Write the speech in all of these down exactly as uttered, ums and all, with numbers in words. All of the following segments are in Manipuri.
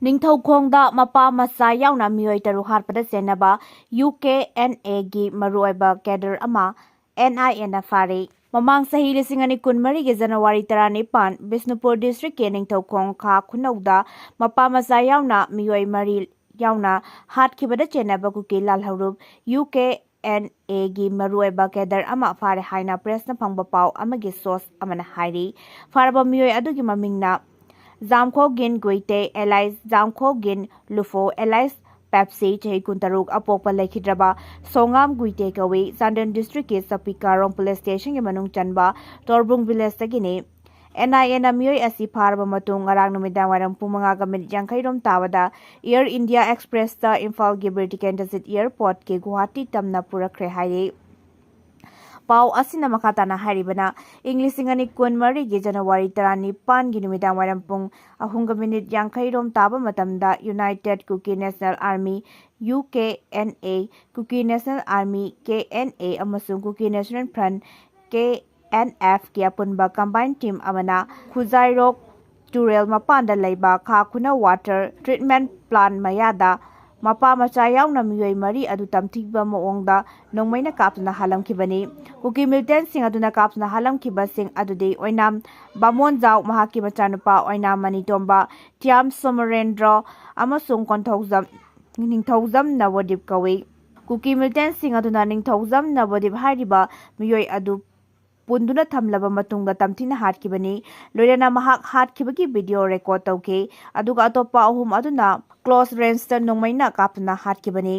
ꯅꯤꯡꯊꯧꯈꯣꯡꯗ ꯃꯄꯥ ꯃꯆꯥ ꯌꯥꯎꯅ ꯃꯤꯑꯣꯏ ꯇꯔꯨꯛ ꯍꯥꯠꯄꯗ ꯆꯦꯟꯅꯕ ꯌꯨ ꯀꯦ ꯑꯦꯟ ꯑꯦꯒꯤ ꯃꯔꯨꯑꯣꯏꯕ cadre ꯑꯃ ꯑꯦꯟ ꯑꯥꯏ ꯑꯦꯅ ꯐꯥꯔꯦ꯫ ꯃꯃꯥꯡ ꯆꯍꯤ ꯂꯤꯁꯤꯡ ꯑꯅꯤ ꯀꯨꯟꯃꯔꯤꯒꯤ ꯖꯅꯋꯥꯔꯤ ꯇꯔꯥꯅꯤꯄꯥꯟ, ꯕꯤꯁꯅꯨꯄꯨꯔ districtꯀꯤ ꯅꯤꯡꯊꯧꯈꯣꯡ ꯈꯥ ꯈꯨꯅꯧꯗ ꯃꯄꯥ ꯃꯆꯥ ꯌꯥꯎꯅ ꯃꯤꯑꯣꯏ ꯃꯔꯤ ꯌꯥꯎꯅ ꯍꯥꯠꯈꯤꯕꯗ ꯆꯦꯟꯅꯕ ꯀꯨꯀꯤ ꯂꯥꯜꯍꯧꯂꯨꯞ ꯌꯨ ꯀꯦ ꯑꯦꯟ ꯑꯦꯒꯤ ꯃꯔꯨꯑꯣꯏꯕ cadre ꯑꯃ ꯐꯥꯔꯦ ꯍꯥꯏꯅ pressꯅ ꯐꯪꯕ ꯄꯥꯎ ꯑꯃꯒꯤ source ꯑꯃꯅ ꯍꯥꯏꯔꯤ꯫ ꯐꯥꯔꯕ ꯃꯤꯑꯣꯏ ꯑꯗꯨꯒꯤ ꯃꯃꯤꯡꯅ ꯖꯥꯝꯈꯣꯒꯤꯟ ꯒꯨꯏꯇꯦ, alias ꯖꯥꯝꯈꯣꯒꯤꯟ ꯂꯨꯐꯣ, alias ꯄꯦꯞꯁꯤ, ꯆꯍꯤ ꯀꯨꯟꯇꯔꯨꯛ, ꯑꯄꯣꯛꯄ ꯂꯩꯈꯤꯗ꯭ꯔꯕ ꯁꯣꯉꯥꯝ ꯒꯨꯏꯇꯦ ꯀꯧꯏ꯫ ꯆꯥꯟꯗꯦꯜ districtꯀꯤ ꯆꯄꯤꯀꯥꯔꯣꯡ police stationꯒꯤ ꯃꯅꯨꯡ ꯆꯟꯕ ꯇꯣꯔꯕꯨꯡ villageꯇꯒꯤꯅꯤ꯫ ꯑꯦꯟ ꯑꯥꯏ ꯑꯦꯅ ꯃꯤꯑꯣꯏ ꯑꯁꯤ ꯐꯥꯔꯕ ꯃꯇꯨꯡ ꯉꯔꯥꯡ ꯅꯨꯃꯤꯗꯥꯡ ꯋꯥꯏꯔꯝ ꯄꯨꯡ ꯃꯉꯥꯒ minute ꯌꯥꯡꯈꯩ ꯔꯣꯝ ꯇꯥꯕꯗ Air India Expressꯇ ꯏꯝꯐꯥꯜꯒꯤ ꯕꯤꯔ ꯇꯤꯀꯦꯟꯗ꯭ꯔꯖꯤꯠ airportꯀꯤ ꯒꯨꯋꯥꯍꯥꯇꯤ ꯇꯝꯅ ꯄꯨꯔꯛꯈ꯭ꯔꯦ ꯍꯥꯏꯔꯤ꯫ ꯄꯥꯎ ꯑꯁꯤꯅ ꯃꯈꯥ ꯇꯥꯅ ꯍꯥꯏꯔꯤꯕꯅ, ꯏꯪ ꯂꯤꯁꯤꯡ ꯑꯅꯤ ꯀꯨꯟꯃꯔꯤꯒꯤ ꯖꯅꯋꯥꯔꯤ ꯇꯔꯥꯅꯤꯄꯥꯟꯒꯤ ꯅꯨꯃꯤꯗꯥꯡ ꯋꯥꯏꯔꯝ ꯄꯨꯡ ꯑꯍꯨꯝꯒ minute ꯌꯥꯡꯈꯩ ꯔꯣꯝ ꯇꯥꯕ ꯃꯇꯝꯗ United Kuki National Army, U K N A, Kuki National Army, K N A, ꯑꯃꯁꯨꯡ Kuki National Front, K N ꯑꯦꯐꯀꯤ ꯑꯄꯨꯟꯕ combined team ꯑꯃꯅ ꯈꯨꯖꯥꯏꯔꯣꯛ ꯇꯨꯔꯦꯜ ꯃꯄꯥꯟꯗ ꯂꯩꯕ ꯈꯥ ꯈꯨꯅꯧ water treatment plant ꯃꯌꯥꯗ ꯃꯄꯥ ꯃꯆꯥ ꯌꯥꯎꯅ ꯃꯤꯑꯣꯏ ꯃꯔꯤ ꯑꯗꯨ ꯇꯝꯊꯤꯕ ꯃꯑꯣꯡꯗ ꯅꯣꯡꯃꯩꯅ ꯀꯥꯞꯇꯨꯅ ꯍꯥꯠꯂꯝꯈꯤꯕꯅꯤ꯫ ꯀꯨꯀꯤ militantꯁꯤꯡ ꯑꯗꯨꯅ ꯀꯥꯞꯇꯨꯅ ꯍꯥꯠꯂꯝꯈꯤꯕꯁꯤꯡ ꯑꯗꯨꯗꯤ ꯑꯣꯏꯅꯥꯝ ꯕꯥꯃꯣꯟꯖꯥꯎ, ꯃꯍꯥꯛꯀꯤ ꯃꯆꯥꯅꯨꯄꯥ ꯑꯣꯏꯅꯥꯝ ꯃꯅꯤꯇꯣꯝꯕ, ꯊꯤꯌꯥꯝ ꯁꯣꯃꯔꯦꯟꯗ꯭ꯔꯣ ꯑꯃꯁꯨꯡ ꯀꯣꯟꯊꯧꯖꯝ, ꯅꯤꯡꯊꯧꯖꯝ ꯅꯕꯣꯗꯤꯞ ꯀꯧꯏ꯫ ꯀꯨꯀꯤ militantꯁꯤꯡ ꯑꯗꯨꯅ ꯅꯤꯡꯊꯧꯖꯝ ꯅꯕꯣꯗꯤꯞ ꯍꯥꯏꯔꯤꯕ ꯃꯤꯑꯣꯏ ꯑꯗꯨ ꯄꯨꯟꯗꯨꯅ ꯊꯝꯂꯕ ꯃꯇꯨꯡꯗ ꯇꯝꯊꯤꯅ ꯍꯥꯠꯈꯤꯕꯅꯤ꯫ ꯂꯣꯏꯅꯅ ꯃꯍꯥꯛ ꯍꯥꯠꯈꯤꯕꯒꯤ video record ꯇꯧꯈꯤ, ꯑꯗꯨꯒ ꯑꯇꯣꯞꯄ ꯑꯍꯨꯝ ꯑꯗꯨꯅ close rangeꯇ ꯅꯣꯡꯃꯩꯅ ꯀꯥꯞꯇꯨꯅ ꯍꯥꯠꯈꯤꯕꯅꯤ꯫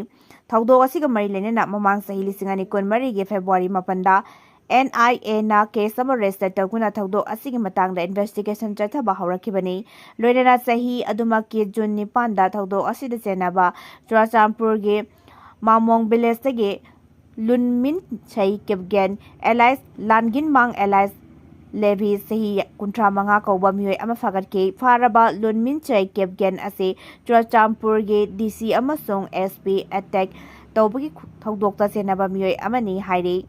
ꯊꯧꯗꯣꯛ ꯑꯁꯤꯒ ꯃꯔꯤ ꯂꯩꯅꯅ ꯃꯃꯥꯡ ꯆꯍꯤ ꯂꯤꯁꯤꯡ ꯑꯅꯤ ꯀꯨꯟꯃꯔꯤꯒꯤ February ꯃꯥꯄꯟꯗ ꯑꯦꯟ ꯑꯥꯏ ꯑꯦꯅ case ꯑꯃ register ꯇꯧꯗꯨꯅ ꯊꯧꯗꯣꯛ ꯑꯁꯤꯒꯤ ꯃꯇꯥꯡꯗ investigation ꯆꯠꯊꯕ ꯍꯧꯔꯛꯈꯤꯕꯅꯤ꯫ ꯂꯣꯏꯅꯅ ꯆꯍꯤ ꯑꯗꯨꯃꯛꯀꯤ June ꯅꯤꯄꯥꯟꯗ ꯊꯧꯗꯣꯛ ꯑꯁꯤꯗ ꯆꯦꯟꯅꯕ ꯆꯨꯔꯥꯆꯥꯟꯄꯨꯔꯒꯤ ꯃꯥꯃꯣꯡ villageꯇꯒꯤ ꯂꯨꯟꯃꯤꯟꯁꯩ ꯀꯤꯞꯒꯦꯟ, alias ꯂꯥꯟꯒꯤꯟꯃꯥꯡ, alias ꯂꯦꯚꯤ, ꯆꯍꯤ ꯀꯨꯟꯊ꯭ꯔꯥ ꯃꯉꯥ ꯀꯧꯕ ꯃꯤꯑꯣꯏ ꯑꯃ ꯐꯥꯒꯠꯈꯤ꯫ ꯐꯥꯔꯕ ꯂꯨꯟꯃꯤꯟꯁꯩ ꯀꯤꯞꯒꯦꯟ ꯑꯁꯤ ꯆꯨꯔꯥꯆꯥꯟꯄꯨꯔꯒꯤ ꯗꯤ ꯁꯤ ꯑꯃꯁꯨꯡ ꯑꯦꯁ ꯄꯤ attack ꯇꯧꯕꯒꯤ ꯊꯧꯗꯣꯛꯇ ꯆꯦꯟꯅꯕ ꯃꯤꯑꯣꯏ ꯑꯃꯅꯤ ꯍꯥꯏꯔꯤ꯫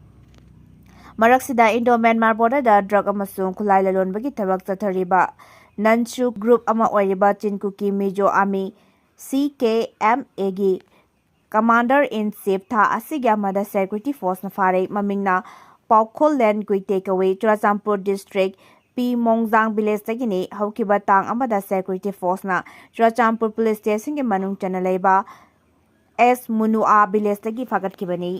ꯃꯔꯛꯁꯤꯗ Indo Myanmar borderꯗ drug ꯑꯃꯁꯨꯡ ꯈꯨꯠꯂꯥꯏ ꯂꯂꯣꯟꯕꯒꯤ ꯊꯕꯛ ꯆꯠꯊꯔꯤꯕ ꯅꯟꯁꯨ ꯒ꯭ꯔꯨꯞ ꯑꯃ ꯑꯣꯏꯔꯤꯕ ꯆꯤꯟ ꯀꯨꯀꯤ ꯃꯤꯖꯣ ꯑꯥꯔꯃꯤ, ꯁꯤ ꯀꯦ ꯑꯦꯝ ꯑꯦꯒꯤ ꯀꯃꯥꯟꯗꯔ ꯏꯟ ꯆꯤꯐ ꯊꯥ ꯑꯁꯤꯒꯤ ꯑꯃꯗ ꯁꯦꯀ꯭ꯌꯨꯔꯤꯇꯤ ꯐꯣꯔꯁꯅ ꯐꯥꯔꯦ꯫ ꯃꯃꯤꯡꯅ ꯄꯥꯎꯈꯣꯜꯂꯦꯟ ꯒꯨꯏꯇꯦ ꯀꯧꯏ꯫ ꯆꯨꯔꯥꯆꯥꯟꯄꯨꯔ ꯗꯤꯁꯇ꯭ꯔꯤꯛ ꯄꯤ ꯃꯣꯡꯖꯥꯡ ꯚꯤꯂꯦꯖꯇꯒꯤꯅꯤ꯫ ꯍꯧꯈꯤꯕ ꯇꯥꯡ ꯑꯃꯗ ꯁꯦꯀ꯭ꯌꯨꯔꯤꯇꯤ ꯐꯣꯔꯁꯅ ꯆꯨꯔꯥꯆꯥꯟꯄꯨꯔ ꯄꯨꯂꯤꯁ ꯁ꯭ꯇꯦꯁꯟꯒꯤ ꯃꯅꯨꯡ ꯆꯟꯅ ꯂꯩꯕ ꯑꯦꯁ ꯃꯨꯅꯨꯑꯥ ꯚꯤꯂꯦꯖꯇꯒꯤ ꯐꯥꯒꯠꯈꯤꯕꯅꯤ꯫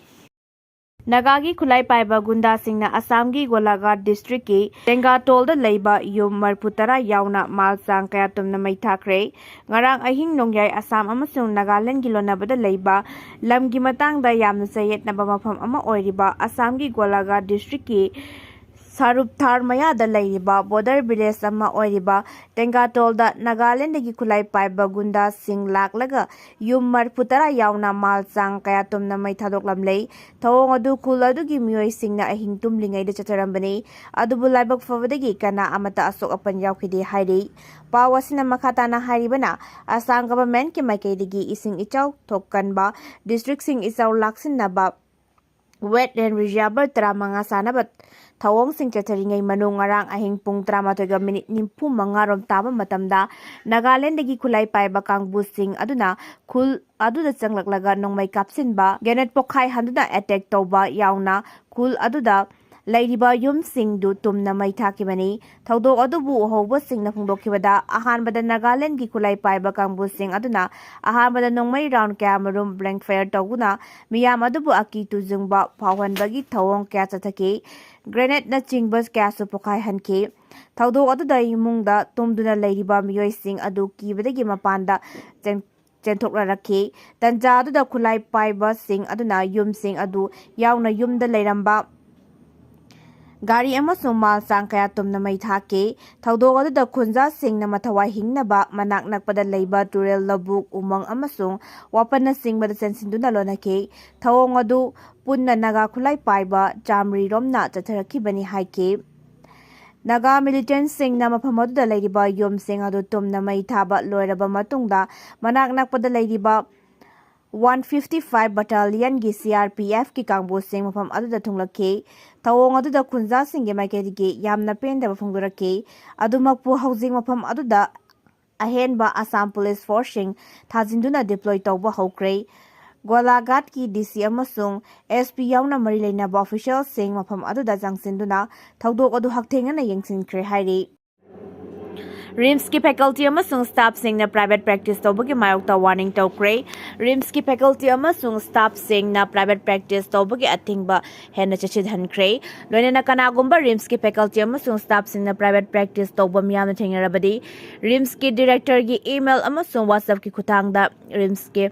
ꯅꯥꯒꯥꯒꯤ ꯈꯨꯠꯂꯥꯏ ꯄꯥꯏꯕ ꯒꯨꯟꯗꯥꯁꯤꯡꯅ ꯑꯁꯥꯝꯒꯤ ꯒꯣꯂꯥꯘꯥꯠ ꯗꯤꯁꯇ꯭ꯔꯤꯛꯀꯤ ꯇꯦꯡꯒꯥꯇꯣꯜꯗ ꯂꯩꯕ ꯌꯨꯝ ꯃꯔꯐꯨ ꯇꯔꯥ ꯌꯥꯎꯅ ꯃꯥꯜ ꯆꯥꯡ ꯀꯌꯥ ꯇꯨꯝꯅ ꯃꯩ ꯊꯥꯈ꯭ꯔꯦ꯫ ꯉꯔꯥꯡ ꯑꯍꯤꯡ ꯅꯣꯡꯌꯥꯏ ꯑꯁꯥꯝ ꯑꯃꯁꯨꯡ ꯅꯥꯒꯥꯂꯦꯟꯗꯒꯤ ꯂꯣꯟꯅꯕꯗ ꯂꯩꯕ ꯂꯝꯒꯤ ꯃꯇꯥꯡꯗ ꯌꯥꯝꯅ ꯆꯌꯦꯠꯅꯕ ꯃꯐꯝ ꯑꯃ ꯑꯣꯏꯔꯤꯕ ꯑꯁꯥꯝꯒꯤ ꯒꯣꯂꯥꯘꯥꯠ ꯗꯤꯁꯇ꯭ꯔꯤꯛꯀꯤ ꯁꯥꯔꯨꯞꯊꯥꯔ ꯃꯌꯥꯗ ꯂꯩꯔꯤꯕ ꯕꯣꯔꯗꯔ ꯚꯤꯂꯦꯖ ꯑꯃ ꯑꯣꯏꯔꯤꯕ ꯇꯦꯡꯒꯥꯇꯣꯜꯗ ꯅꯥꯒꯥꯂꯦꯟꯗꯒꯤ ꯈꯨꯠꯂꯥꯏ ꯄꯥꯏꯕ ꯒꯨꯟꯗꯥꯁꯤꯡ ꯂꯥꯛꯂꯒ ꯌꯨꯝ ꯃꯔꯐꯨ ꯇꯔꯥ ꯌꯥꯎꯅ ꯃꯥꯜ ꯆꯥꯡ ꯀꯌꯥ ꯇꯨꯝꯅ ꯃꯩ ꯊꯥꯗꯣꯛꯂꯝꯂꯦ꯫ ꯊꯧꯑꯣꯡ ꯑꯗꯨ ꯈꯨꯜ ꯑꯗꯨꯒꯤ ꯃꯤꯑꯣꯏꯁꯤꯡꯅ ꯑꯍꯤꯡ ꯇꯨꯝꯂꯤꯉꯩꯗ ꯆꯠꯊꯔꯝꯕꯅꯤ꯫ ꯑꯗꯨꯕꯨ ꯂꯥꯏꯕꯛ ꯐꯕꯗꯒꯤ ꯀꯅꯥ ꯑꯃꯠꯇ ꯑꯁꯣꯛ ꯑꯄꯟ ꯌꯥꯎꯈꯤꯗꯦ ꯍꯥꯏꯔꯤ꯫ ꯄꯥꯎ ꯑꯁꯤꯅ ꯃꯈꯥ ꯇꯥꯅ ꯍꯥꯏꯔꯤꯕꯅ, ꯑꯁꯥꯝ ꯒꯚꯔꯟꯃꯦꯟꯠꯀꯤ ꯃꯥꯏꯀꯩꯗꯒꯤ ꯏꯁꯤꯡ ꯏꯆꯥꯎ ꯊꯣꯛꯀꯟꯕ ꯗꯤꯁꯇ꯭ꯔꯤꯛꯁꯤꯡ ꯏꯆꯥꯎ ꯂꯥꯛꯁꯤꯟꯅꯕ ꯋꯦꯠꯂꯦꯟ ꯔꯤꯖꯥꯔꯚꯔ ꯇꯔꯥꯃꯉꯥ ꯁꯥꯅꯕ ꯊꯧꯑꯣꯡꯁꯤꯡ ꯆꯠꯊꯔꯤꯉꯩ ꯃꯅꯨꯡ ꯉꯔꯥꯡ ꯑꯍꯤꯡ ꯄꯨꯡ ꯇꯔꯥꯃꯥꯊꯣꯏꯒ ꯃꯤꯅꯤꯠ ꯅꯤꯐꯨ ꯃꯉꯥ ꯔꯣꯝ ꯇꯥꯕ ꯃꯇꯝꯗ ꯅꯥꯒꯥꯂꯦꯟꯗꯒꯤ ꯈꯨꯠꯂꯥꯏ ꯄꯥꯏꯕ ꯀꯥꯡꯕꯨꯁꯤꯡ ꯑꯗꯨꯅ ꯈꯨꯜ ꯑꯗꯨꯗ ꯆꯪꯂꯛꯂꯒ ꯅꯣꯡꯃꯩ ꯀꯥꯞꯁꯤꯟꯕ, ꯒ꯭ꯔꯦꯅꯦꯗ ꯄꯣꯈꯥꯏꯍꯟꯗꯨꯅ ꯑꯦꯇꯦꯛ ꯇꯧꯕ ꯌꯥꯎꯅ ꯈꯨꯜ ꯑꯗꯨꯗ ꯂꯩꯔꯤꯕ ꯌꯨꯝꯁꯤꯡꯗꯨ ꯇꯨꯝꯅ ꯃꯩ ꯊꯥꯈꯤꯕꯅꯤ꯫ ꯊꯧꯗꯣꯛ ꯑꯗꯨꯕꯨ ꯎꯍꯧꯕꯁꯤꯡꯅ ꯐꯣꯡꯗꯣꯛꯈꯤꯕꯗ, ꯑꯍꯥꯟꯕꯗ ꯅꯥꯒꯥꯂꯦꯟꯗꯒꯤ ꯈꯨꯠꯂꯥꯏ ꯄꯥꯏꯕ ꯀꯥꯡꯕꯨꯁꯤꯡ ꯑꯗꯨꯅ ꯑꯍꯥꯟꯕꯗ ꯅꯣꯡꯃꯩ ꯔꯥꯎꯟ ꯀꯌꯥꯃꯔꯨꯝ ꯕ꯭ꯂꯦꯡ ꯐꯥꯌꯔ ꯇꯧꯗꯨꯅ ꯃꯤꯌꯥꯝ ꯑꯗꯨꯕꯨ ꯑꯀꯤ ꯇꯨꯖꯨꯡꯕ ꯐꯥꯎꯍꯟꯕꯒꯤ ꯊꯧꯑꯣꯡ ꯀꯌꯥ ꯆꯠꯊꯈꯤ꯫ ꯒ꯭ꯔꯦꯅꯦꯗꯅꯆꯤꯡꯕ ꯀꯌꯥꯁꯨ ꯄꯣꯈꯥꯏꯍꯟꯈꯤ꯫ ꯊꯧꯗꯣꯛ ꯑꯗꯨꯗ ꯏꯃꯨꯡꯗ ꯇꯨꯝꯗꯨꯅ ꯂꯩꯔꯤꯕ ꯃꯤꯑꯣꯏꯁꯤꯡ ꯑꯗꯨ ꯀꯤꯕꯗꯒꯤ ꯃꯄꯥꯟꯗ ꯆꯦꯟ-, ꯆꯦꯟꯊꯣꯛꯅꯔꯛꯈꯤ꯫ ꯇꯟꯖꯥ ꯑꯗꯨꯗ ꯈꯨꯠꯂꯥꯏ ꯄꯥꯏꯕꯁꯤꯡ ꯑꯗꯨꯅ ꯌꯨꯝꯁꯤꯡ ꯑꯗꯨ ꯌꯥꯎꯅ ꯌꯨꯝꯗ ꯂꯩꯔꯝꯕ ꯒꯥꯔꯤ ꯑꯃꯁꯨꯡ ꯃꯥꯜ ꯆꯥꯡ ꯀꯌꯥ ꯇꯨꯝꯅ ꯃꯩ ꯊꯥꯈꯤ꯫ ꯊꯧꯗꯣꯛ ꯑꯗꯨꯗ ꯈꯨꯟꯖꯥꯁꯤꯡꯅ ꯃꯊꯋꯥꯏ ꯍꯤꯡꯅꯕ ꯃꯅꯥꯛ ꯅꯛꯄꯗ ꯂꯩꯕ ꯇꯨꯔꯦꯜ, ꯂꯧꯕꯨꯛ, ꯎꯃꯪ ꯑꯃꯁꯨꯡ ꯋꯥꯄꯟꯅꯆꯤꯡꯕꯗ ꯆꯦꯟꯁꯤꯟꯗꯨꯅ ꯂꯣꯟꯅꯈꯤ꯫ ꯊꯧꯑꯣꯡ ꯑꯗꯨ ꯄꯨꯟꯅ ꯅꯥꯒꯥ ꯈꯨꯠꯂꯥꯏ ꯄꯥꯏꯕ ꯆꯥꯝꯔꯤꯔꯣꯝꯅ ꯆꯠꯊꯔꯛꯈꯤꯕꯅꯤ ꯍꯥꯏꯈꯤ꯫ ꯅꯥꯒꯥ ꯃꯤꯂꯤꯇꯦꯟꯠꯁꯤꯡꯅ ꯃꯐꯝ ꯑꯗꯨꯗ ꯂꯩꯔꯤꯕ ꯌꯨꯝꯁꯤꯡ ꯑꯗꯨ ꯇꯨꯝꯅ ꯃꯩ ꯊꯥꯕ ꯂꯣꯏꯔꯕ ꯃꯇꯨꯡꯗ, ꯃꯅꯥꯛ ꯅꯛꯄꯗ ꯂꯩꯔꯤꯕ one fifty five ꯕꯠꯇꯥꯂꯤꯌꯟꯒꯤ C R P ꯑꯦꯐꯀꯤ ꯀꯥꯡꯕꯨꯁꯤꯡ ꯃꯐꯝ ꯑꯗꯨꯗ ꯊꯨꯡꯂꯛꯈꯤ꯫ ꯊꯧꯑꯣꯡ ꯑꯗꯨꯗ ꯈꯨꯟꯖꯥꯁꯤꯡꯒꯤ ꯃꯥꯏꯀꯩꯗꯒꯤ ꯌꯥꯝꯅ ꯄꯦꯟꯗꯕ ꯐꯣꯡꯗꯣꯔꯛꯈꯤ꯫ ꯑꯗꯨꯃꯛꯄꯨ ꯍꯧꯖꯤꯛ ꯃꯐꯝ ꯑꯗꯨꯗ ꯑꯍꯦꯟꯕ ꯑꯁꯥꯝ ꯄꯨꯂꯤꯁ ꯐꯣꯔꯁꯁꯤꯡ ꯊꯥꯖꯤꯟꯗꯨꯅ deploy ꯇꯧꯕ ꯍꯧꯈ꯭ꯔꯦ꯫ ꯒꯣꯂꯥꯘꯥꯠꯀꯤ D C ꯑꯃꯁꯨꯡ S P ꯌꯥꯎꯅ ꯃꯔꯤ ꯂꯩꯅꯕ officialꯁꯤꯡ ꯃꯐꯝ ꯑꯗꯨꯗ ꯆꯪꯁꯤꯟꯗꯨꯅ ꯊꯧꯗꯣꯛ ꯑꯗꯨ ꯍꯛꯊꯦꯡꯅꯅ ꯌꯦꯡꯁꯤꯟꯈ꯭ꯔꯦ ꯍꯥꯏꯔꯤ꯫ RIMSꯀꯤ faculty ꯑꯃꯁꯨꯡ staffꯁꯤꯡꯅ private practice ꯇꯧꯕꯒꯤ ꯃꯥꯌꯣꯛꯇ warning ꯇꯧꯈ꯭ꯔꯦ꯫ RIMSꯀꯤ faculty ꯑꯃꯁꯨꯡ staffꯁꯤꯡꯅ private practice ꯇꯧꯕꯒꯤ ꯑꯊꯤꯡꯕ ꯍꯦꯟꯅ ꯆꯦꯠꯁꯤꯜꯍꯟꯈ꯭ꯔꯦ꯫ ꯂꯣꯏꯅꯅ ꯀꯅꯥꯒꯨꯝꯕ RIMSꯀꯤ faculty ꯑꯃꯁꯨꯡ staffꯁꯤꯡꯅ private practice ꯇꯧꯕ ꯃꯤꯌꯥꯝꯅ ꯊꯦꯡꯅꯔꯕꯗꯤ, RIMSꯀꯤ directorꯒꯤ email ꯑꯃꯁꯨꯡ WhatsAppꯀꯤ ꯈꯨꯠꯊꯥꯡꯗ RIMSꯀꯤ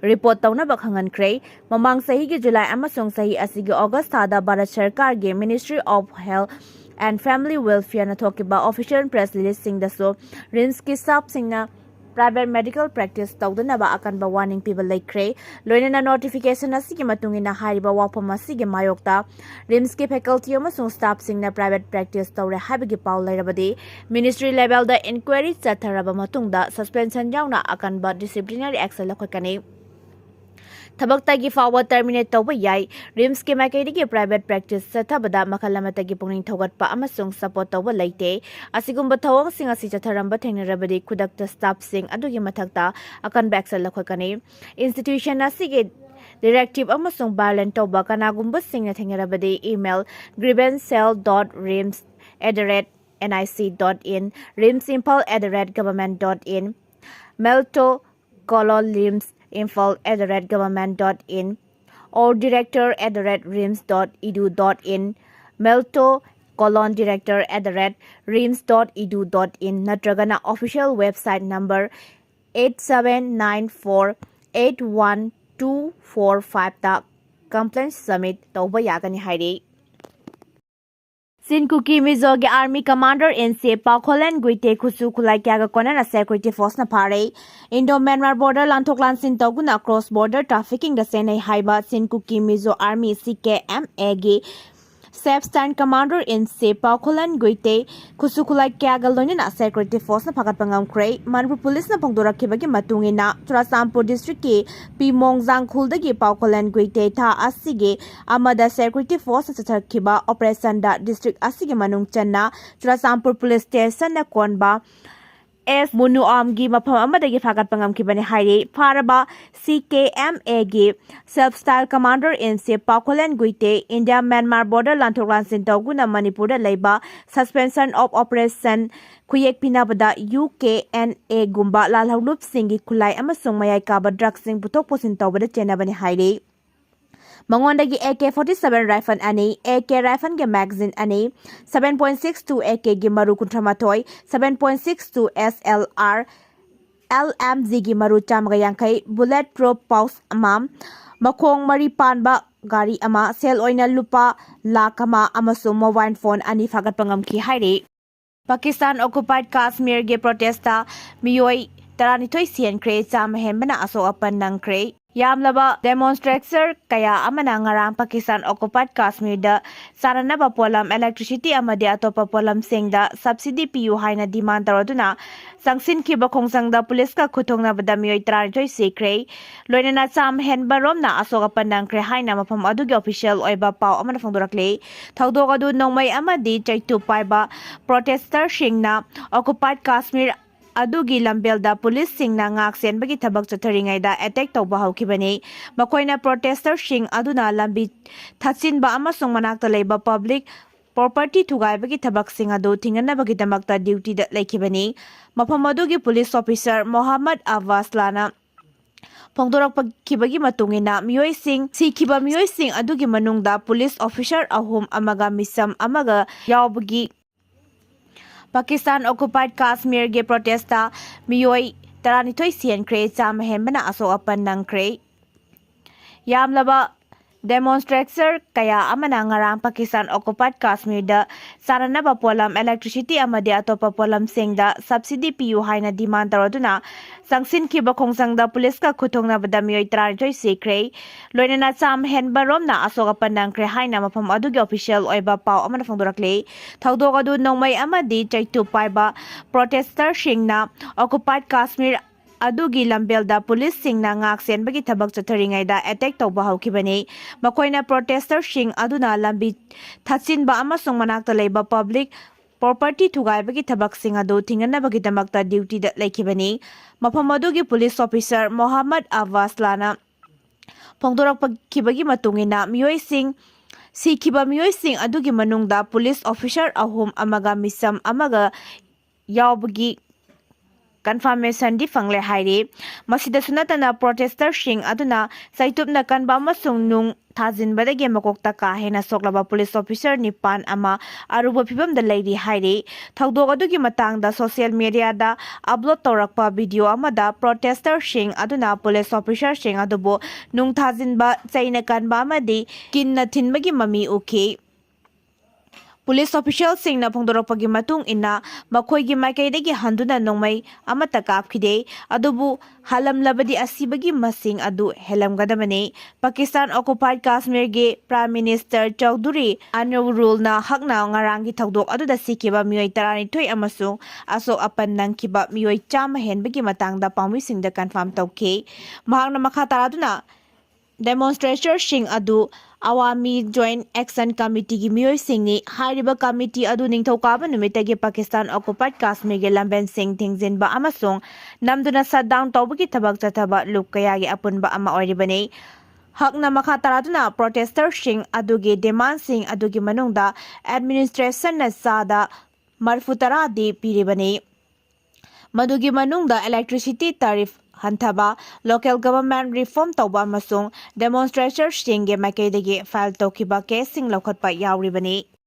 report ꯇꯧꯅꯕ ꯈꯪꯍꯟꯈ꯭ꯔꯦ꯫ ꯃꯃꯥꯡ ꯆꯍꯤꯒꯤ July ꯑꯃꯁꯨꯡ ꯆꯍꯤ ꯑꯁꯤꯒꯤ August ꯊꯥꯗ ꯚꯥꯔꯠ ꯁꯔꯀꯥꯔꯒꯤ Ministry of Health and Family Welfareꯅ ꯊꯣꯛꯈꯤꯕ official press releaseꯁꯤꯡꯗꯁꯨ RIMSꯀꯤ staffꯁꯤꯡꯅ private medical practice ꯇꯧꯗꯅꯕ ꯑꯀꯟꯕ warning ꯄꯤꯕ ꯂꯩꯈ꯭ꯔꯦ꯫ ꯂꯣꯏꯅꯅ notification ꯑꯁꯤꯒꯤ ꯃꯇꯨꯡ ꯏꯟꯅ ꯍꯥꯏꯔꯤꯕ ꯋꯥꯐꯝ ꯑꯁꯤꯒꯤ ꯃꯥꯌꯣꯛꯇ RIMSꯀꯤ faculty ꯑꯃꯁꯨꯡ staffꯁꯤꯡꯅ private practice ꯇꯧꯔꯦ ꯍꯥꯏꯕꯒꯤ ꯄꯥꯎ ꯂꯩꯔꯕꯗꯤ, ministry levelꯗ inquiry ꯆꯠꯊꯔꯕ ꯃꯇꯨꯡꯗ suspension ꯌꯥꯎꯅ ꯑꯀꯟꯕ disciplinary action ꯂꯧꯈꯠꯀꯅꯤ꯫ ꯊꯕꯛꯇꯒꯤ ꯐꯥꯎꯕ terminate ꯇꯧꯕ ꯌꯥꯏ꯫ RIMSꯀꯤ ꯃꯥꯏꯀꯩꯗꯒꯤ private practice ꯆꯠꯊꯕꯗ ꯃꯈꯜ ꯑꯃꯠꯇꯒꯤ ꯄꯨꯛꯅꯤꯡ ꯊꯧꯒꯠꯄ ꯑꯃꯁꯨꯡ support ꯇꯧꯕ ꯂꯩꯇꯦ꯫ ꯑꯁꯤꯒꯨꯝꯕ ꯊꯧꯑꯣꯡꯁꯤꯡ ꯑꯁꯤ ꯆꯠꯊꯔꯝꯕ ꯊꯦꯡꯅꯔꯕꯗꯤ, ꯈꯨꯗꯛꯇ staffꯁꯤꯡ ꯑꯗꯨꯒꯤ ꯃꯊꯛꯇ ꯑꯀꯟꯕ action ꯂꯧꯈꯠꯀꯅꯤ꯫ Institution ꯑꯁꯤꯒꯤ directive ꯑꯃꯁꯨꯡ violate ꯇꯧꯕ ꯀꯅꯥꯒꯨꯝꯕꯁꯤꯡꯅ ꯊꯦꯡꯅꯔꯕꯗꯤ, email grievance cell dot rims at the rate nic dot in, RIMS Imphal at the rate government dot in, mail to colon rims imphal at the rate government dot in or director at the rate rims dot edu dot in, mail to colon director at the rate rims dot edu dot in ꯅꯠꯇ꯭ꯔꯒꯅ official website number eight seven nine four eight one two four fiveꯇ complaint submit ꯇꯧꯕ ꯌꯥꯒꯅꯤ ꯍꯥꯏꯔꯤ꯫ ꯆꯤꯟ ꯀꯨꯀꯤ ꯃꯤꯖꯣꯒꯤ army commander in chief ꯄꯥꯈꯣꯂꯦꯟ ꯒꯨꯏꯇꯦ ꯈꯨꯠꯁꯨ ꯈꯨꯠꯂꯥꯏ ꯀꯌꯥꯒ ꯀꯣꯟꯅꯅ security forceꯅ ꯐꯥꯔꯦ꯫ Indo Myanmar border ꯂꯥꯟꯊꯣꯛ ꯂꯥꯟꯁꯤꯟ ꯇꯧꯗꯨꯅ cross border traffickingꯗ ꯁꯦꯟꯅꯩ ꯍꯥꯏꯕ ꯆꯤꯟ ꯀꯨꯀꯤ ꯃꯤꯖꯣ army CKMAꯒꯤ Self Styled Commander in Chief Paokhollun ꯒꯨꯏꯇꯦ ꯈꯨꯠꯁꯨ ꯈꯨꯠꯂꯥꯏ ꯀꯌꯥꯒ ꯂꯣꯏꯅꯅ security forceꯅ ꯐꯥꯒꯠꯄ ꯉꯝꯈ꯭ꯔꯦ꯫ ꯃꯅꯤꯄꯨꯔ ꯄꯨꯂꯤꯁꯅ ꯐꯣꯡꯗꯣꯔꯛꯈꯤꯕꯒꯤ ꯃꯇꯨꯡ ꯏꯟꯅ, ꯆꯨꯔꯥꯆꯥꯟꯄꯨꯔ districtꯀꯤ ꯄꯤꯃꯣꯡꯖꯥꯡ ꯈꯨꯜꯗꯒꯤ ꯄꯥꯎꯈꯣꯜꯂꯟ ꯒꯨꯏꯇꯦ ꯊꯥ ꯑꯁꯤꯒꯤ ꯑꯃꯗ security forceꯅ ꯆꯠꯊꯈꯤꯕ operationꯗ district ꯑꯁꯤꯒꯤ ꯃꯅꯨꯡ ꯆꯟꯅ ꯆꯨꯔꯥꯆꯥꯟꯄꯨꯔ police stationꯅ ꯀꯣꯟꯕ ꯑꯦꯁ ꯃꯨꯅꯨꯑꯥꯝꯒꯤ ꯃꯐꯝ ꯑꯃꯗꯒꯤ ꯐꯥꯒꯠꯄ ꯉꯝꯈꯤꯕꯅꯤ ꯍꯥꯏꯔꯤ꯫ ꯐꯥꯔꯕ ꯁꯤ ꯀꯦ ꯑꯦꯝ ꯑꯦꯒꯤ Self Styled Commander in Chief Paokhollun Guite India Myanmar border ꯂꯥꯟꯊꯣꯛ ꯂꯥꯟꯁꯤꯟ ꯇꯧꯗꯨꯅ ꯃꯅꯤꯄꯨꯔꯗ ꯂꯩꯕ Suspension of Operation ꯈꯨꯌꯦꯛ ꯄꯤꯅꯕꯗ ꯌꯨ ꯀꯦ ꯑꯦꯟ ꯑꯦꯒꯨꯝꯕ ꯂꯥꯜꯍꯧꯂꯨꯞꯁꯤꯡꯒꯤ ꯈꯨꯠꯂꯥꯏ ꯑꯃꯁꯨꯡ ꯃꯌꯥꯏ ꯀꯥꯕ ꯗ꯭ꯔꯒꯁꯤꯡ ꯄꯨꯊꯣꯛ ꯄꯨꯁꯤꯟ ꯇꯧꯕꯗ ꯆꯦꯟꯅꯕꯅꯤ ꯍꯥꯏꯔꯤ꯫ ꯃꯉꯣꯟꯗꯒꯤ A K forty seven rifle ꯑꯅꯤ, ꯑꯦ ꯀꯦ rifleꯒꯤ magazine ꯑꯅꯤ, seven point six two ꯑꯦ ꯀꯦꯒꯤ ꯃꯔꯨ ꯀꯨꯟꯊ꯭ꯔꯥ ꯃꯥꯊꯣꯏ, seven point six two S L R, L M Gꯒꯤ ꯃꯔꯨ ꯆꯥꯝꯃꯒ ꯌꯥꯡꯈꯩ, bullet proof pouch ꯑꯃ, ꯃꯈꯣꯡ ꯃꯔꯤ ꯄꯥꯟꯕ ꯒꯥꯔꯤ ꯑꯃ, ꯁꯦꯜ ꯑꯣꯏꯅ ꯂꯨꯄꯥ ꯂꯥꯈ ꯑꯃ ꯑꯃꯁꯨꯡ mobile phone ꯑꯅꯤ ꯐꯥꯒꯠꯄ ꯉꯝꯈꯤ ꯍꯥꯏꯔꯤ꯫ ꯄꯥꯀꯤꯁꯇꯥꯟ occupied ꯀꯥꯁꯃꯤꯔꯒꯤ protestꯇ ꯃꯤꯑꯣꯏ ꯇꯔꯥꯅꯤꯊꯣꯏ ꯁꯤꯍꯟꯈ꯭ꯔꯦ, ꯆꯥꯝꯃ ꯍꯦꯟꯕꯅ ꯑꯁꯣꯛ ꯑꯄꯟ ꯅꯪꯈ꯭ꯔꯦ꯫ ꯌꯥꯝꯂꯕ demonstrator ꯀꯌꯥ ꯑꯃꯅ ꯉꯔꯥꯡ ꯄꯥꯀꯤꯁꯇꯥꯟ occupied ꯀꯥꯁꯃꯤꯔꯗ ꯆꯥꯅꯅꯕ ꯄꯣꯠꯂꯝ, electricity ꯑꯃꯗꯤ ꯑꯇꯣꯞꯄ ꯄꯣꯠꯂꯝꯁꯤꯡꯗ subsidy ꯄꯤꯌꯨ ꯍꯥꯏꯅ demand ꯇꯧꯔꯗꯨꯅ ꯆꯪꯁꯤꯟꯈꯤꯕ ꯈꯣꯡꯖꯪꯗ ꯄꯨꯂꯤꯁꯀ ꯈꯨꯠꯊꯣꯛꯅꯕꯗ ꯃꯤꯑꯣꯏ ꯇꯔꯥꯅꯤꯊꯣꯏ ꯁꯤꯈ꯭ꯔꯦ꯫ ꯂꯣꯏꯅꯅ ꯆꯥꯝꯃ ꯍꯦꯟꯕ ꯔꯣꯝꯅ ꯑꯁꯣꯛ ꯑꯄꯟ ꯅꯪꯈ꯭ꯔꯦ ꯍꯥꯏꯅ ꯃꯐꯝ ꯑꯗꯨꯒꯤ official ꯑꯣꯏꯕ ꯄꯥꯎ ꯑꯃꯅ ꯐꯣꯡꯗꯣꯔꯛꯂꯤ꯫ ꯊꯧꯗꯣꯛ ꯑꯗꯨ ꯅꯣꯡꯃꯩ ꯑꯃꯗꯤ ꯆꯩꯇꯨꯞ ꯄꯥꯏꯕ protestorꯁꯤꯡꯅ occupied ꯀꯥꯁꯃꯤꯔ ꯑꯗꯨꯒꯤ ꯂꯝꯕꯦꯜꯗ ꯄꯨꯂꯤꯁꯁꯤꯡꯅ ꯉꯥꯛ ꯁꯦꯟꯕꯒꯤ ꯊꯕꯛ ꯆꯠꯊꯔꯤꯉꯩꯗ attack ꯇꯧꯕ ꯍꯧꯈꯤꯕꯅꯤ꯫ ꯃꯈꯣꯏꯅ protestorꯁꯤꯡ ꯑꯗꯨꯅ ꯂꯝꯕꯤ ꯊꯠꯆꯤꯟꯕ ꯑꯃꯁꯨꯡ ꯃꯅꯥꯛꯇ ꯂꯩꯕ public property ꯊꯨꯒꯥꯏꯕꯒꯤ ꯊꯕꯛꯁꯤꯡ ꯑꯗꯨ ꯊꯤꯡꯅꯅꯕꯒꯤꯗꯃꯛꯇ dutyꯗ ꯂꯩꯈꯤꯕꯅꯤ꯫ ꯃꯐꯝ ꯑꯗꯨꯒꯤ police officer ꯃꯣꯍꯝꯃꯗ ꯑꯕꯥꯁꯂꯥꯅ ꯐꯣꯡꯗꯣꯔꯛꯈꯤꯕꯒꯤ ꯃꯇꯨꯡ ꯏꯟꯅ, ꯃꯤꯑꯣꯏꯁꯤꯡ, ꯁꯤꯈꯤꯕ ꯃꯤꯑꯣꯏꯁꯤꯡ ꯑꯗꯨꯒꯤ ꯃꯅꯨꯡꯗ police officer ꯑꯍꯨꯝ ꯑꯃꯒ ꯃꯤꯁꯝ ꯑꯃꯒ ꯌꯥꯎꯕꯒꯤ ꯄꯥꯀꯤꯁꯇꯥꯟ occupied ꯀꯥꯁꯃꯤꯔꯒꯤ protestꯇ ꯃꯤꯑꯣꯏ ꯇꯔꯥꯅꯤꯊꯣꯏ ꯁꯤꯍꯟꯈ꯭ꯔꯦ, ꯆꯥꯝꯃ ꯍꯦꯟꯕꯅ ꯑꯁꯣꯛ ꯑꯄꯟ ꯅꯪꯈ꯭ꯔꯦ꯫ ꯌꯥꯝꯂꯕ Demonstrator ꯀꯌꯥ ꯑꯃꯅ ꯉꯔꯥꯡ ꯄꯥꯀꯤꯁꯇꯥꯟ occupied ꯀꯥꯁꯃꯤꯔꯗ ꯆꯥꯅꯅꯕ ꯄꯣꯠꯂꯝ, electricity ꯑꯃꯗꯤ ꯑꯇꯣꯞꯄ ꯄꯣꯠꯂꯝꯁꯤꯡꯗ subsidy ꯄꯤꯌꯨ ꯍꯥꯏꯅ demand ꯇꯧꯔꯗꯨꯅ ꯆꯪꯁꯤꯟꯈꯤꯕ ꯈꯣꯡꯖꯪꯗ ꯄꯨꯂꯤꯁꯀ ꯈꯨꯠꯊꯣꯛꯅꯕꯗ ꯃꯤꯑꯣꯏ ꯇꯔꯥꯅꯤꯊꯣꯏ ꯁꯤꯈ꯭ꯔꯦ꯫ ꯂꯣꯏꯅꯅ ꯆꯥꯝꯃ ꯍꯦꯟꯕ ꯔꯣꯝꯅ ꯑꯁꯣꯛ ꯑꯄꯟ ꯅꯪꯈ꯭ꯔꯦ ꯍꯥꯏꯅ ꯃꯐꯝ ꯑꯗꯨꯒꯤ official ꯑꯣꯏꯕ ꯄꯥꯎ ꯑꯃꯅ ꯐꯣꯡꯗꯣꯔꯛꯂꯤ꯫ ꯊꯧꯗꯣꯛ ꯑꯗꯨ ꯅꯣꯡꯃꯩ ꯑꯃꯗꯤ ꯆꯩꯇꯨꯞ ꯄꯥꯏꯕ protestorꯁꯤꯡꯅ occupied ꯀꯥꯁꯃꯤꯔ ꯑꯗꯨꯒꯤ ꯂꯝꯕꯦꯜꯗ ꯄꯨꯂꯤꯁꯁꯤꯡꯅ ꯉꯥꯛ ꯁꯦꯟꯕꯒꯤ ꯊꯕꯛ ꯆꯠꯊꯔꯤꯉꯩꯗ attack ꯇꯧꯕ ꯍꯧꯈꯤꯕꯅꯤ꯫ ꯃꯈꯣꯏꯅ protestorꯁꯤꯡ ꯑꯗꯨꯅ ꯂꯝꯕꯤ ꯊꯠꯆꯤꯟꯕ ꯑꯃꯁꯨꯡ ꯃꯅꯥꯛꯇ ꯂꯩꯕ public property ꯊꯨꯒꯥꯏꯕꯒꯤ ꯊꯕꯛꯁꯤꯡ ꯑꯗꯨ ꯊꯤꯡꯅꯅꯕꯒꯤꯗꯃꯛꯇ dutyꯗ ꯂꯩꯈꯤꯕꯅꯤ꯫ ꯃꯐꯝ ꯑꯗꯨꯒꯤ police officer ꯃꯣꯍꯝꯃꯗ ꯑꯕꯥꯁꯂꯥꯅ ꯐꯣꯡꯗꯣꯔꯛꯈꯤꯕꯒꯤ ꯃꯇꯨꯡ ꯏꯟꯅ ꯃꯤꯑꯣꯏꯁꯤꯡ, ꯁꯤꯈꯤꯕ ꯃꯤꯑꯣꯏꯁꯤꯡ ꯑꯗꯨꯒꯤ ꯃꯅꯨꯡꯗ police officer ꯑꯍꯨꯝ ꯑꯃꯒ ꯃꯤꯆꯝ ꯑꯃꯒ ꯌꯥꯎꯕꯒꯤ confirmationꯗꯤ ꯐꯪꯂꯦ ꯍꯥꯏꯔꯤ꯫ ꯃꯁꯤꯗꯁꯨ ꯅꯠꯇꯅ protestorꯁꯤꯡ ꯑꯗꯨꯅ ꯆꯩꯇꯨꯞꯅ ꯀꯟꯕ ꯑꯃꯁꯨꯡ ꯅꯨꯡ ꯊꯥꯖꯤꯟꯕꯗꯒꯤ ꯃꯀꯣꯛꯇ ꯀꯥ ꯍꯦꯟꯅ ꯁꯣꯛꯂꯕ police officer ꯅꯤꯄꯥꯟ ꯑꯃ ꯑꯔꯨꯕ ꯐꯤꯚꯝꯗ ꯂꯩꯔꯤ ꯍꯥꯏꯔꯤ꯫ ꯊꯧꯗꯣꯛ ꯑꯗꯨꯒꯤ ꯃꯇꯥꯡꯗ social mediaꯗ upload ꯇꯧꯔꯛꯄ video ꯑꯃꯗ protestorꯁꯤꯡ ꯑꯗꯨꯅ police officerꯁꯤꯡ ꯑꯗꯨꯕꯨ ꯅꯨꯡ ꯊꯥꯖꯤꯟꯕ, ꯆꯩꯅ ꯀꯟꯕ ꯑꯃꯗꯤ ꯀꯤꯟꯅ ꯊꯤꯟꯕꯒꯤ ꯃꯃꯤ ꯎꯈꯤ꯫ Police officialꯁꯤꯡꯅ ꯐꯣꯡꯗꯣꯔꯛꯄꯒꯤ ꯃꯇꯨꯡ ꯏꯟꯅ ꯃꯈꯣꯏꯒꯤ ꯃꯥꯏꯀꯩꯗꯒꯤ ꯍꯟꯗꯨꯅ ꯅꯣꯡꯃꯩ ꯑꯃꯠꯇ ꯀꯥꯞꯈꯤꯗꯦ, ꯑꯗꯨꯕꯨ ꯍꯥꯜꯂꯝꯂꯕꯗꯤ ꯑꯁꯤꯕꯒꯤ ꯃꯁꯤꯡ ꯑꯗꯨ ꯍꯦꯜꯂꯝꯒꯗꯕꯅꯤ꯫ Pakistan occupied ꯀꯥꯁꯃꯤꯔꯒꯤ Prime Minister Chaudhuri ꯑꯅꯨꯔꯨꯜꯅ ꯍꯛꯅ ꯉꯔꯥꯡꯒꯤ ꯊꯧꯗꯣꯛ ꯑꯗꯨꯗ ꯁꯤꯈꯤꯕ ꯃꯤꯑꯣꯏ ꯇꯔꯥꯅꯤꯊꯣꯏ ꯑꯃꯁꯨꯡ ꯑꯁꯣꯛ ꯑꯄꯟ ꯅꯪꯈꯤꯕ ꯃꯤꯑꯣꯏ ꯆꯥꯝꯃ ꯍꯦꯟꯕꯒꯤ ꯃꯇꯥꯡꯗ ꯄꯥꯎꯃꯤꯁꯤꯡꯗ confirm ꯇꯧꯈꯤ꯫ ꯃꯍꯥꯛꯅ ꯃꯈꯥ ꯇꯥꯔꯗꯨꯅ demonstratorꯁꯤꯡ ꯑꯗꯨ Awami Joint Action Committeeꯒꯤ ꯃꯤꯑꯣꯏꯁꯤꯡꯅꯤ꯫ ꯍꯥꯏꯔꯤꯕ committee ꯑꯗꯨ ꯅꯤꯡꯊꯧꯀꯥꯕ ꯅꯨꯃꯤꯠꯇꯒꯤ ꯄꯥꯀꯤꯁꯇꯥꯟ occupied ꯀꯥꯁꯃꯤꯔꯒꯤ ꯂꯝꯕꯦꯟꯁꯤꯡ ꯊꯤꯡꯖꯤꯟꯕ ꯑꯃꯁꯨꯡ ꯅꯝꯗꯨꯅ shutdown ꯇꯧꯕꯒꯤ ꯊꯕꯛ ꯆꯠꯊꯕ ꯂꯨꯞ ꯀꯌꯥꯒꯤ ꯑꯄꯨꯟꯕ ꯑꯃ ꯑꯣꯏꯔꯤꯕꯅꯤ꯫ ꯍꯛꯅ ꯃꯈꯥ ꯇꯥꯔꯗꯨꯅ protestorꯁꯤꯡ ꯑꯗꯨꯒꯤ demandꯁꯤꯡ ꯑꯗꯨꯒꯤ ꯃꯅꯨꯡꯗ administrationꯅ ꯆꯥꯗ ꯃꯔꯤꯐꯨ ꯇꯔꯥꯗꯤ ꯄꯤꯔꯤꯕꯅꯤ꯫ ꯃꯗꯨꯒꯤ ꯃꯅꯨꯡꯗ electricity tariff ꯍꯟꯊꯕ, local government reform ꯇꯧꯕ ꯑꯃꯁꯨꯡ demonstratorꯁꯤꯡꯒꯤ ꯃꯥꯏꯀꯩꯗꯒꯤ file ꯇꯧꯈꯤꯕ caseꯁꯤꯡ ꯂꯧꯈꯠꯄ ꯌꯥꯎꯔꯤꯕꯅꯤ꯫